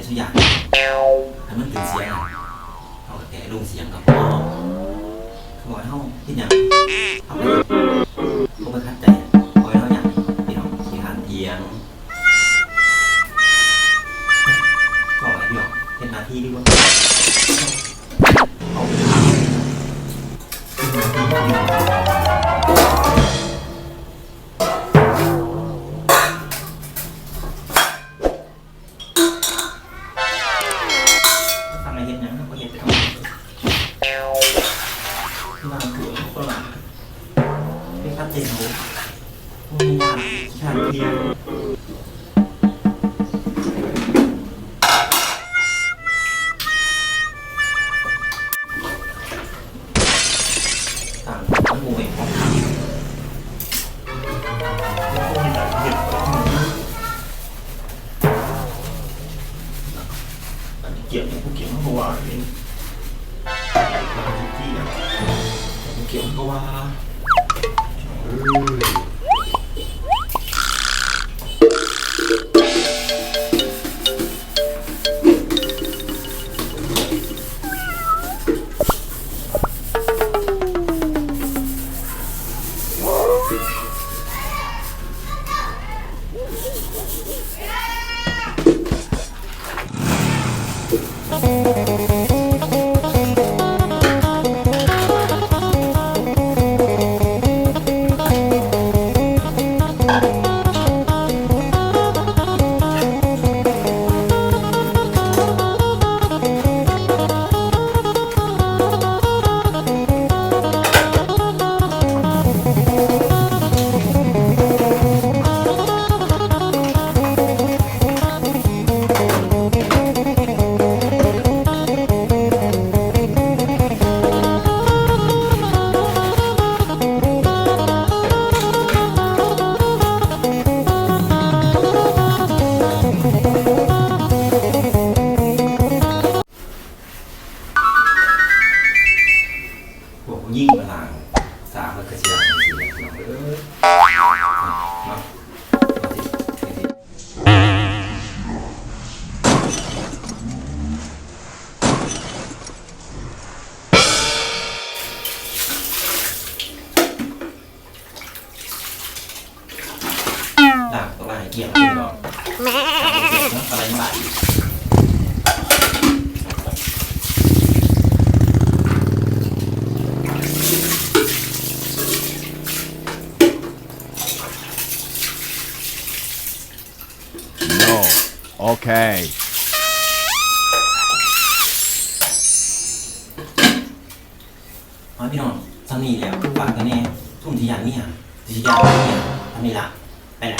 ທຸກຢ່າງ ຄັນມັນເປັນສຽງ ເຮົາກໍແກ້ລົງສຽງກໍພໍ. ຄືວ່າເຮົາເຮັດຫຍັງ ເຮົາກໍບໍ່ໄປຂັດໃຈ ປ່ອຍເຮົາຫຍັງ ພີ່ນ້ອງ ຂີ້ຄ້ານຖຽງ. ກໍໃຫ້ພີ່ນ້ອງເຮັດໜ້າທີ່ດີກວ່າ ເອົາໄປເຮັດໜ້າທີ່ ສັ່ງໃຫ້ເຮັດຫຍັງເຮົາກໍເຮັດໄປເນາະ. ລ້າງຖ້ວຍກໍລ້າງ ໄປຂັດໃຈເຂົາ ບໍ່ມີງານ ຂີ້ຄ້ານຖຽງ. ຕ່າງຄົນຕ່າງບໍ່ແມ່ນຂອງກັນ ຄົນມີໃດເຮັດໄປ ອັນນີ້ກຽມ ຜູ້ກຽມເຮົາກໍວ່າເອງ ອັນນີ້ກຽມ ຜູ້ກຽມກໍວ່າ ເອີ. ພວກຜູ້ຍິງມາລ້າງສາກ ມັນກໍຊິລ້າງຈັ່ງຊີ້ແຫຼະ ພີ່ນ້ອງເອີຍ ເນາະ. ລ້າງຕົວໃຫ້ອຽງເນາະ ລ້າງໃຫ້ອຽງເນາະ ອະໄລມັນຫຼາຍຢູ່. No. ໂອເຄ ມາພີ່ນ້ອງ ສ່ຳນີ້ແລ້ວ ຝາກໄວ້ແດ່ ຊຸມທີ່ຢ້ານເມຍ ຊິຢ້ານເມຍ ສ່ຳນີ້ລະ ໄປລະ.